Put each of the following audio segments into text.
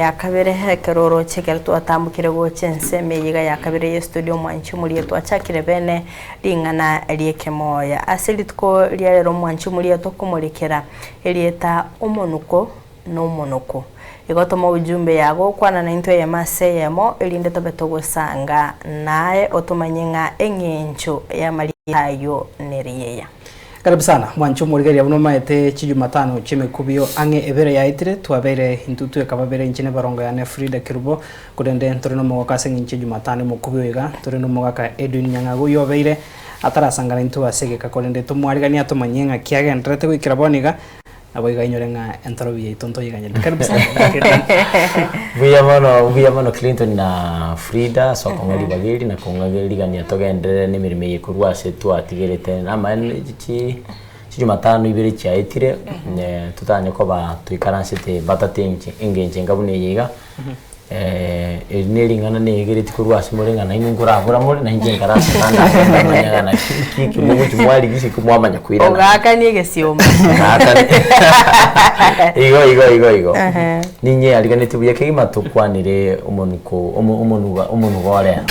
ya kabere ekero oroche ekero twatambokire gocha ensemo eye iga ya kabere y'estudio omwanchi omoria twachakire bene ring'ana ri'ekemoya. Ase rituko ria rero omwanchi omoria tokomorekera erieta omonuko na omonoko. Igo toma ujumbe yago okwana naintwe eyemo ase eyemo erinde tobe togosanga naye otomanye ng'a eng'encho y'amarieta ayio neriyeya. Karibu sana mwanche omorigereria buna omaete chijumatano chi'emekubio ang'e ebere yaetire twabeire intwe tweka babere inche nebarongo yane Frida Kerubo korende ntore nomogoko ase eng'encho y'ejumatano emokubio iga tore nomogaka Edwin Nyang'ago oyio obeire atarasangana intwe ase egeka korende tomwariganie atomanyie ng'aki agendererete goikera bono iga Naboigo ainyore ng'a entorobi yaito ntoyeganyerete. Karibu sana. Mbuya mono, mbuya mono Clinton na Frida ase okong'a ribaga eri na kong'a rigania togenderere na emeremo eye korwa ase twatigerete namaene chi chijumatano ibere chiaetire totanye koba toikaransete batata enche engencho enga buna eye iga. Eri ne ring'ana neegereti korwa ase more ng'a nainwe nkorabora more, na inche nkarase naende ase ndamanya ng'a naki ki eki mogochia mwarigia ase mwamanya koirana. Ogaakanie egesiomba. Ngaakani igo igo igo igo. Ninye ariganetie buya kegima tokwanere omonuko omo omonuga omonuga ore aa.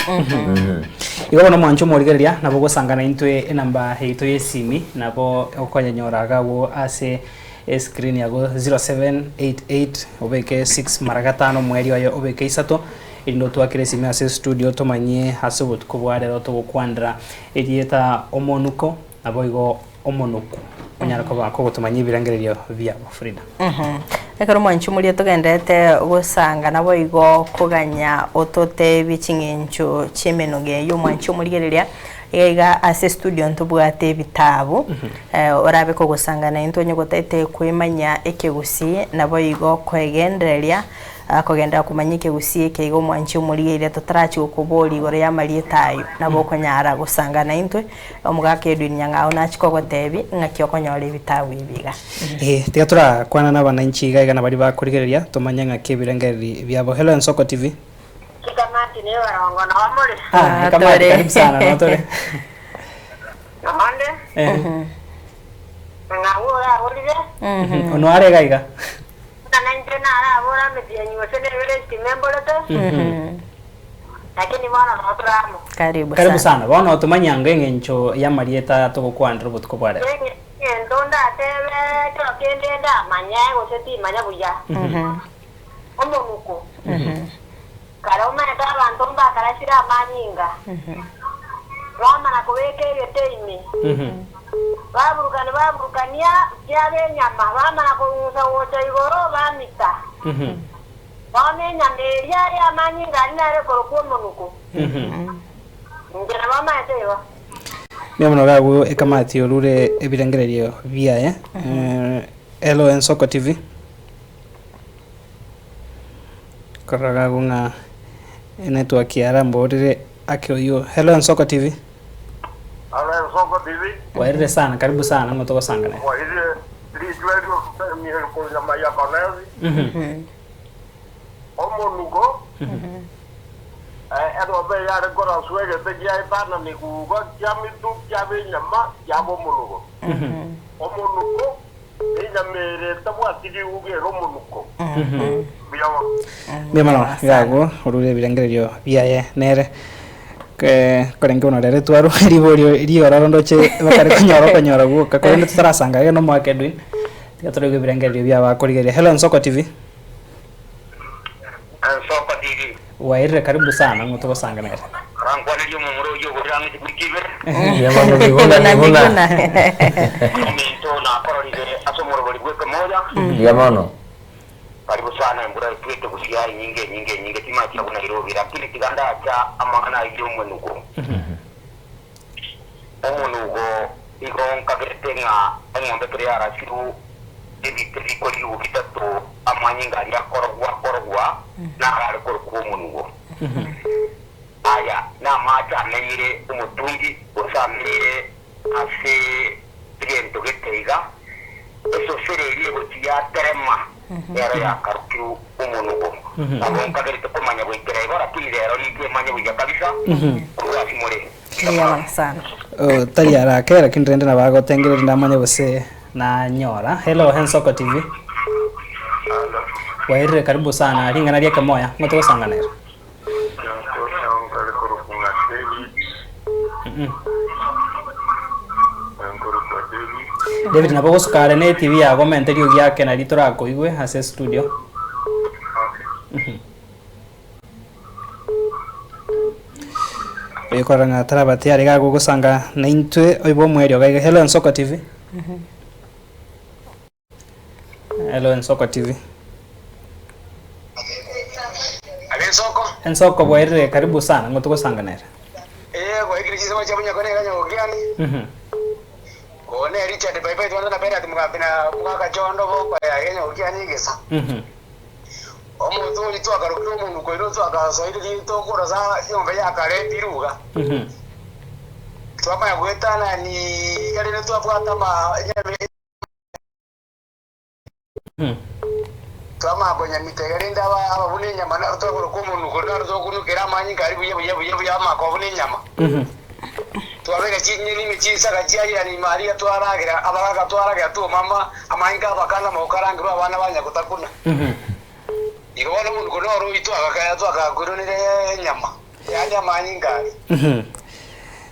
Igo bono mwanche omorigereria, nabo ogosangana intwe enamba yaito y'esimi, nabo okonyenyora iga abwo ase Escreen yago 0788 obeke 6 mara gatano omweri oye obeke isato erinde otwakere esimi ase estudio tomanyie ase obotuko bwa rero togokwanera erieta omonuko naboigo omonuku onyare koba kogotomanyia ebirengererio biabo Frida. Ekero omwanchi omoria togendererete gosanga naboigo koganya ototebie ching'encho chi'emenoga eyio omwanchi omorigereria Iga iga ase estudio ntobwate ebitabu, orabe kogosanga naintwe onye gotagete koimanya ekegusii naboigo koegendereria kogenderera komanya ekegusii eke iga omwanchi omorigereria totarachi gokoboria igoro y'amarieta ayio nabo okonyara gosanga naintwe omogaka Edwin Nyang'au nachi kogotebia ng'aki okonyora ebitabu ebi iga. Ee, tiga torakwana na abananchi iga iga na baria bakorigereria tomanye ng'aki ebirengereri biabo. Hello Ensoko TV. Chikamati nebarongo nao more. Ah, ekamati Tore. karibu sana nao tore. Nonde Eh. ng'abwo oraborire Ono are iga iga. buna nainche narabore ametienyi gose nebere estima emborete lakini bono nao tore amo. Karibu Karibu sana. sana. Bono tomanye eng'encho y'amarieta togokwanera obotuko bwa rero. Eng'ento ndatebe ekero kende ndamanye gose timanya buya. Omonuko. Kare omanyete abanto mbakarasire amanyinga, bamana kobeka egete ime, baburukania baburukania kiaba enyama, bamana kong'usa gocha igoro, bamita. Bono enyama eria y'amanyinga aria nere ekorokwa omonuko. Inche nabo omanyete igo. Mbuya mono iga ekamati orure ebirengererio biaye. Hello Ensoko TV. Korora agwo ng'a enetwork yaramborire ake oyio. Hello Ensoko TV. Hello Ensoko TV. Bwairire sana, karibu sana ng'o togosanga naye. Bwairire ritwe riosemie konya maya konesi. Omonugo eng'ombe eyare koraswa egete giaetanani guga kia mitu kiaba enyama kiaba omonugo. Omonugo Enyama ere etabwati riuga ere omonuko. Mbuya mono. Mbuya mono iga agwo orure ebirengererio biaye nere korenge buna rero twarwa riborio riororo ndoche bakare konyora okonyora gwoka korende totarasanga iga nomoaka Edwin tiga toraigwe ebirengererio bia abakorigereria. Hello Ensoko TV. Ensoko TV. Bwairire karibu sana ng'o togosanga nere. Rankwanerie omomura oyio ogorire ang'e chiguriki ibere. Mbuya mono Miguna Miguna Miguna. Ominto nakororire ase omorobori bw'ekemoya. Mbuya mono. Karibu sana embura etwete gusii enyinge enyinge enyinge timachi abwo Nairobi lakini tiga ndacha amang'ana ayio omonugo. Omonugo igo nkagerete ng'a eng'ombe ekero yarasirwe ebite bikorigwa bitato amanyinga aria akorogwa akorogwa naro are korokwa omonugo. Aya namache amenyire omotungi, gose amenyire ase egento gete iga, esosera eria egochia yaterema, nero yakarokirwe omonugo. Nabo nkagerete komanya goikera igo, lakini rero ninche manye buya kabisa korwa ase more. Mbuya mono sana. Oh, tari arake lakini rende nabo agotengereria ndamanye gose nanyora. Hello Hensoko TV. Hello. Bwairire karibu sana ring'ana ria ekemoya ng'o togosangana ere. Nkare korokwa ng'a David. Nkorokwa David. David nabo ogosuka are ne etibi yago omente riogi ake nari torakoigwe ase estudio. Okay. Oyo korora ng'a taraba tayari iga agogosanga naintwe oibe omwerio iga iga. Hello Ensoko TV. Hello Ensoko TV. Abe Ensoko. Ensoko bwairire karibu sana ng'o togosanga nere. Eh, gwaikire chisemo chia bunyakoni iga nyagokiani. Oo ne Richard Paipai twansa na Bernard Mugambi na Mugaka Chondo bokoya iga nyagokiani egesa. Omonto oria twakarokire omonuko oino twakasoire tokorosa nyomba ya kare biruga. Twamanya goetanani iga rende twabwata ama Twamanya konyamita iga rende aba buna enyama naro twakoroka omonuko naro tokonukera amanyinga aria buya buya buya buya amanya koba buna enyama. Twabeka chinyeni ime chinsaga chiairana ime aria twaragera abagaka twaragera twomama amanyinga abakana mokarangerwa abana banyagotakuna. Igo bono omonuko noro oitwe agakaya twakakoiranera enyama, yaani amanyinga aria.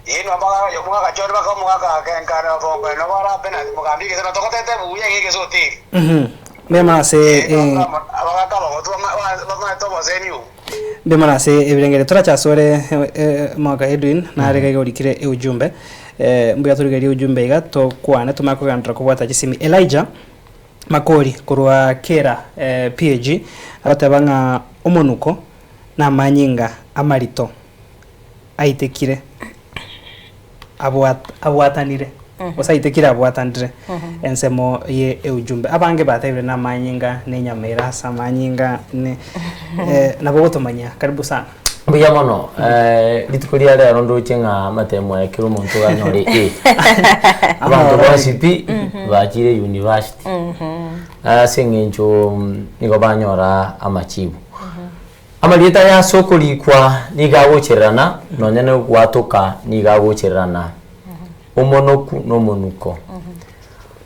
Ee, nomogaka omogaka John baka omogaka Kenkane Obongo ere nabo arabe na mogambi egese na togotete buya iga egese oteri. Mbuya mono ase Ee, eh, abagaka abagotu bamaete obosemi obo. mbuya mono ase ebirengeri torache asore omogaka Edwin nare iga iga orikire eujumbe mbuya torigererie eujumbe iga tokwane tomanye kogenderera kobwata chisimi Elijah Makori korwa Kera PAG agoteba ng'a omonuko na amanyinga amarito aitekire abwatanire gose aitekire abwatanire ensemo ye eujumbe. Abange batebire na amanyinga na enyama ere ase amanyinga ne nabo ogotomanyia. Karibu sana. Mbuya mono rituko ria rero ndoche ng'a amatemo aya kera omonto oganyore A. Abanto bonsi pi bachire university ase eng'encho nigo banyora amachibu. Amarieta aya ase okorikwa nigo agochererana nonya na ogwatoka nigo agochererana omonoku na omonuko.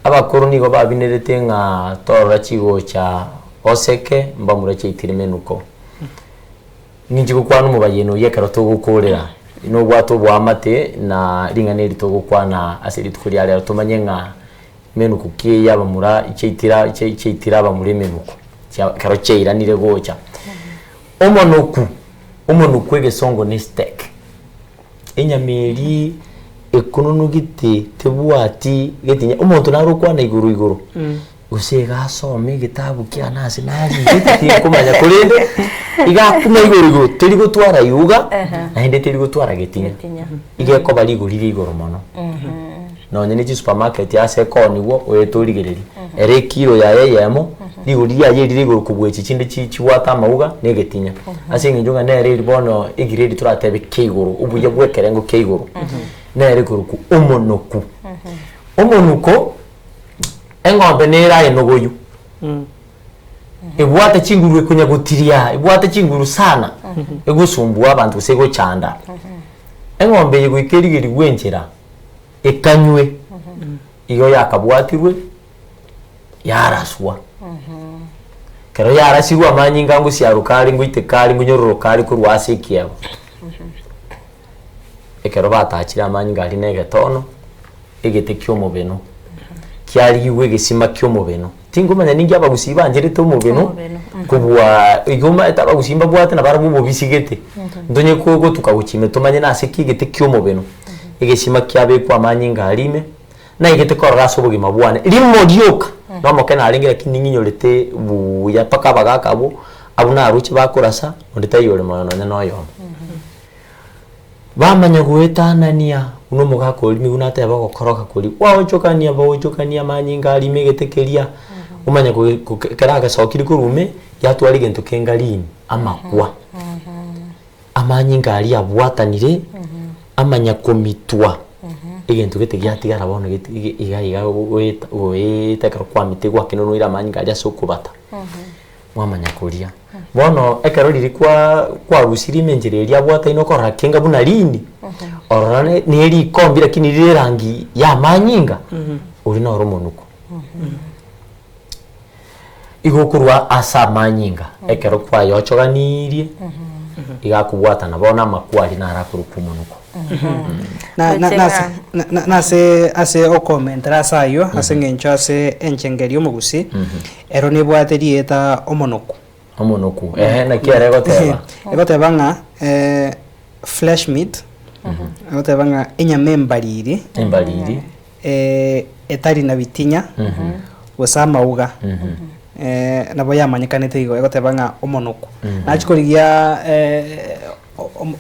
Abakoro nigo babinerete ng'a torora chigocha oseke mbamura chiaitire menuko. Ninche gokwana omobayeno oyio ekero togokorera, nobwate oboamate na ring'ana eri togokwana ase rituko ria rero tomanye ng'a menuko ki eye abamura chiaitira chiaitire abamura emenuko chia ekero chiairanire gocha. Omonoku, omonoku egesongo ne steak, enyama eria ekononogete tebwati getinya, omonto naro okwana igoro igoro. Gose iga asome egetabu kiane ase narigete tinkomanya korende iga akuma igoro igoro teri gotwara yuga naende teri gotwara getinya. Getinya. Iga ekoba rigori ria igoro mono. Nonye ne chisupermarket ase ekooniwa oete origererie, ere ekilo yaye eyemo, rigori riaye erire igoro kobua echi chinde chi chibwate amauga na egetinya. Ase eng'encho ng'a nere eri bono egrade toratebe kia igoro, obuya bwa ekerengo kia igoro, nere ekorokwa omonoku. Omonuko. Eng'ombe nere aye noboyu, ebwate chinguru ekonya gotiria, ebwate chinguru sana, egosumbua abanto gose egochanda. Eng'ombe eye goika erigerigwe enchera, ekanywe, igo yakabwatirwe, yaraswa. Ekero yarasirwe amanyinga ngosiaroka are ngoiteka are ngonyororoka are korwa ase ekiabo. Ekero batachire amanyinga aria na egetono, egete ki'omobeno, kiarigigwe egesima ki'omobeno. Tinkomanya ninki abagusii bancherete omobeno, Omobeno, kobua igo omanyete abagusii mbabwate nabarabwo obobisi gete. Ntonye ko gotuka gochia ime tomanye nase ki egete ki'omobeno, egesima kiabekwa amanyinga aria ime, naigete korora ase obogima bwane, rimo rioka, na omoke narenge lakini ning'inyorete buya mpaka abagaka abwo, abwo naroche bakorasa, onde taiyo ore moyo nonye na oyomo. Bamanya goetanania buna omogaka oria nigo nateba ogokoroka koria, gwaochokania baochokania amanyinga aria ime egete keria, omanye ko ko ekero agesokire korwa ime, yatwara egento kenga rini, amakwa. Amanyinga aria abwatanire, amanya komitwa, egento gete giatigara bono gete iga iga goeta goeeeta ekero kwamite gwakenonweire amanyinga aria ase okobata. Mwamanya koria. Bono ekero riria kwa kwarusirie ime enchera eria abwataine okorora kenga buna rini, orora ne ne rikombi lakini rire erangi ya amanyinga, oria noro omonuko. Igo okorwa ase amanyinga ekero kwayochoganirie, iga akobwatana bono amakwari naro akorokwa omonuko. Na- na- Gochia nase na- na- nase ase okomentera ase ayio ase eng'encho ase enchengeri y'omogusii ero nebwate rieta omonoku. Omonuku, ehe naki ere egoteba. Egoteba ng'a flesh meat, egoteba ng'a enyama embariri Embariri. etari na bitinya gose amauga nabo yamanyekanete igo egoteba ng'a omonoku. Nachia korigia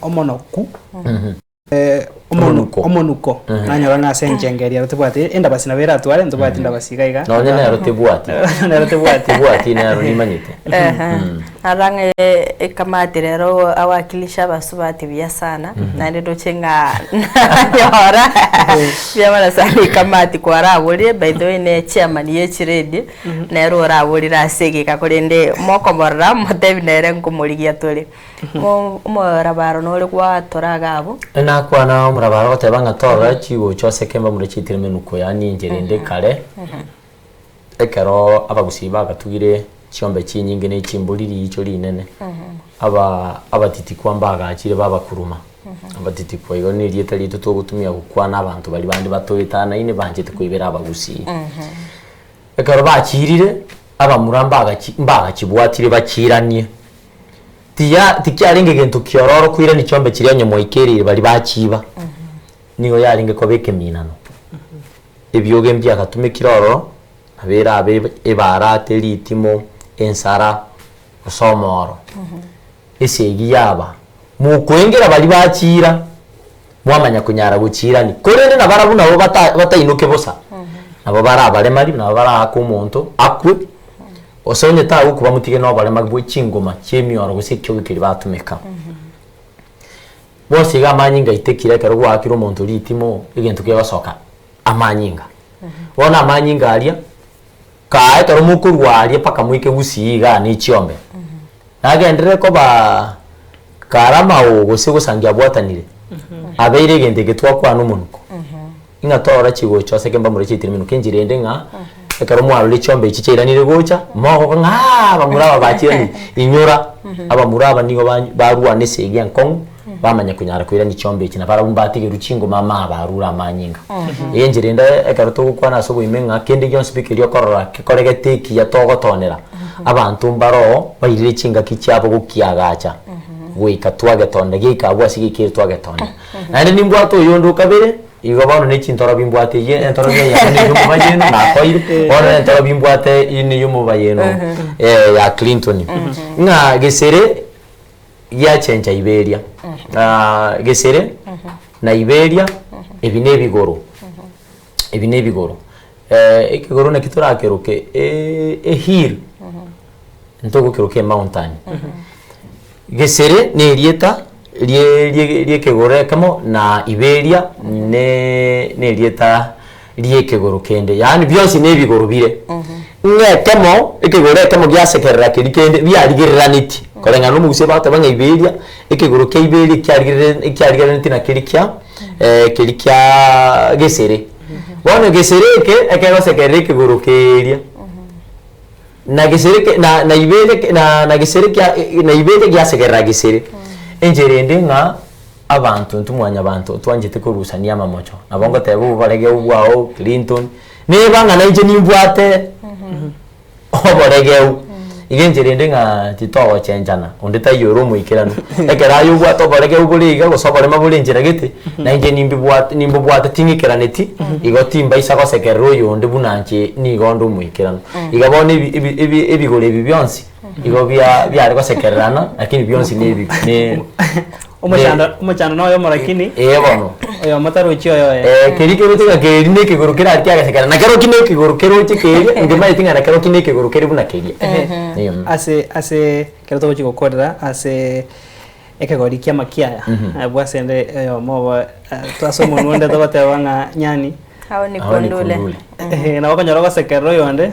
omonoku. Omonuko. Omonuko. Nanyora ng'a ase enchenge eria tobwati endabasi nabo eratware ntobwati endabasi iga iga. Nonye nero tebwati. Nero tebwati. Tebwati nero nimanyete. Ara ng'a ekamati rero awakilisha abasubati buya sana, naende ndoche ng'a nanyora buya mono sana ekamati kwaraborie by the way ne chairman ye chiredi, nere oraborire ase egeka korende mokomorora motebi nere nkomorigia tore. Omorabaro nore gwatora iga abwo. Nakwana omorabaro ogoteba ng'a torora chigocha oseke mbamura chiitire emenuko yaani enchera ende kare, ekero abagusii bagatugire chiombe chinyinge na echimbori riicho rinene, aba abatitikwa mbagachire babakuruma, abatitikwa igo na erieta riaito togotumia gokwana abanto baria bande batoetanaine banchete koibera abagusii. Ekero bachirire, abamura mbagachi mbagachibwatire bachiranie. Tiya tikiarenge gento kiororo koirania chiombe chiria onye mwaikereire baria bachiiba, nigo yarenge koba ekeminano. Ebioge mbiagatumekire ororo, nabo erabe ebarate, ritimo, ensara, gose omoro. Esegi yaba, mokoengera baria bachiira, mwamanya konyara gochiirania. Korende nabarabwo nabo bata batainoke bosa, nabo barabaremari, nabo baraake omonto akwe, gose onye tagokwa bamotige na oborema bwe chingoma chi'emioro gose ekioge keria batumeka. Bonsi iga amanyinga aitekire ekero gwaakire omonto ritimo, egento kegosoka amanyinga. Bono amanyinga aria, kaa ekero mokorwa aria mpaka moike gusii igaa ne chiombe, nagenderere kobaa kare amaoo gose gosangia abwatanire, abeire egento eke twakwana omonuko. Ng'a torora chigocha ase ekemba more chiaitire emenuko enchera ende ng'a ekero mwarorire chiombe echi chiairanire gocha, mogoka ng'a aah abamura aba bachirani, inyora abamura aba nigo ba barwana esegi enkong'u, bamanya konyara koirania chiombe echi na barabwo mbatigerwe chingoma ama barure amanyinga. Iga enchera ende ekero togokwana ase oboime ng'a kende gionsi pi keria okorora kekoregete ekiya togotonera, abanto mbaroo bairire chingaki chiabo gokiagacha goika twagetonera geika abwo ase geikere twagetonera. Naende nimbwate oyonde o kabere, igo bono ne chintorobi mbwate eyio entorobi eyemo neyia omobayeno nakoire, bono na entorobi mbwate eyio neyia omobayeno ya Clinton. Ng'a gesere giachencha Iberia, gesere na Iberia ebi na ebigoro, ebi na ebigoro. Ekegoro naki torakeroke ehill, ntogokeroka emountain. Gesere na erieta rie rie ri'ekegoro ekemo na Iberia ne nerieta ri'ekegoro kende, yaani bionsi nebigoro bire. Ng'a ekemo, ekegoro ekemo giasekerera keria kende biarigereraneti, koreng'ana na omogusii bagoteba ng'a Iberia, ekegoro kia Iberia ekiarigerere ekiarigereraneti na keria kia keria kiaaa Gesere. Bono Gesere eke, ekegosekerera ekegoro keria. Na gesere ke na na ibere ke na na gesere kia na ibere giasekerera gesere. Enchera ende ng'a abanto intwe mwanyabanto twanchete korusania amamocho. Nabo ngoteba oborege obwao Clinton, neba ng'a nainche nimbwate oboregeu, iga enchera ende ng'a titogochenchana, onde taiyo ore omoikeranu. Ekero aye obwate oboregeu bore iga gose oborema bore enchera gete, nainche nimbibwate nimbobwate ting'ikeraneti, igo timbaisa gosekerera oyonde buna inche nigo onde omoikeranu. Iga bono ebi ebi ebi ebigoro ebi bionsi, igo bia biare gosekererana, lakini bionsi na ebi ne Omochando omochando noyomo lakini eh bono. oyomo tarochi oyoye. Eh, keria keroche ng'a keri na ekegoro kerari kiagesekera, na keroki na ekegoro keroche keria, nkimaeti ng'a na keroki na ekegoro kere buna keria. Eeh. Ase ase ekero togochia gokorera ase ekegori kia amakiaya, abwo ase ende oyomo obo ase omonwe onde togoteba ng'a nyani, Hao ni Hao ni kundule. kundule. nabo okonyora ogosekerera oyonde.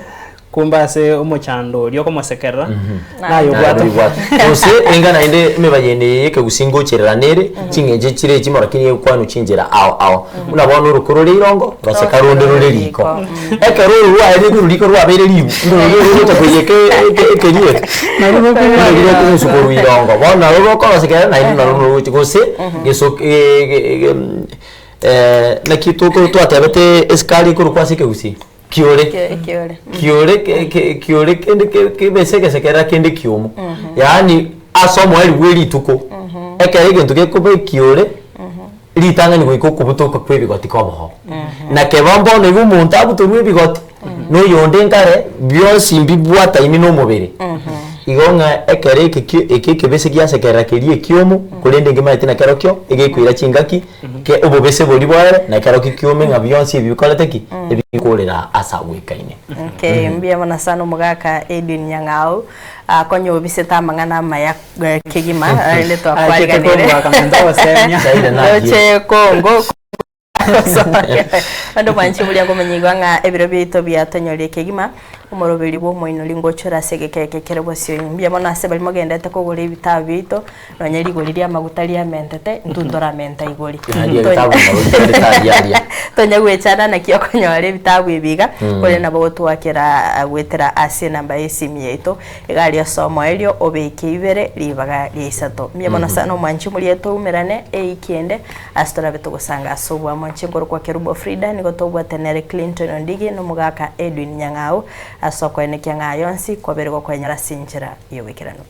Kumbe ase omochando oria okomosekerera, naye obwate. Naye Gose enga naende emebayeno eye y'ekegusii ngochererana ere, ching'encho chire echi morakini egokwanwa chinchera ao ao. Buna bono orokwe rore irongo, roseka ronde rore riko. Ekero oru rwaerire korwa riko rwabeire ribu, ndorori rogocha koiyeka eke- ekeria eke. Ndorori rokong'usu korwa irongo. Bono naro rokorosekerera naende naro rogocha gose geso naki toko twatebete esukari ekorokwa ase ekegusii? Kiore. Ekiore. Kiore ke- ke- kiore kende ke- kebese egesekerera kende kiomo. Yaani ase omoerio bwe rituko, ekero egento gekoba ekiore, ritang'ani goika okobutoka kwa ebigoti koboho. Na keba mbono iga omonto abutorwe ebigoti, na oyonde nkare, bionsi mbibwataini na omobere. Igo ng'a ekero eke ki eke ekebese giasekerera keria ekiomo, korende nkemaete nakerokio, egekoira chingaki. Ke obobese boria boere, na ekero kikiume ng'a bionsi ebi bikorete ki? Ebikorera ase agwekaine. Okay, mbuya mono sana omogaka Edwin Nyang'au akonya obisete amang'ana amaya eh, kegima rende Achete twakwariganire kobua akamenta ogosemia. Saida naki. Roche Kongo Onde mwanchi buria nkomanyigwa ng'a ebiro biaito biatonyorie kegima omoroberi bw'omoinori ngochora ase egeka eke kere bosio. Mbuya mono ase baria mogendete kogora ebitabu biaito Nonya rigori ri'amaguta riamentete, intwe ntoramenta igori. Aria ebitabu nabo bikorete aria aria. Tonya gwechanda naki okonyora ebitabu ebi iga, korende nabo gotwakera goetera ase enamba y'esimi yaito, iga aria ase omoerio obeke ibere ribaga ria isato. Mbuya mono sana omwanchi omoria toumerane eiki ende ase torabe togosanga ase oboamo. Inche nkorokwa Kerubo Frida, nigo tobwate nere Clinton Ondigi na omogaka Edwin Nyang'au ase okoenekia ng'a aya onsi kwabere gokoenyora ase enchera y'oboikeranu.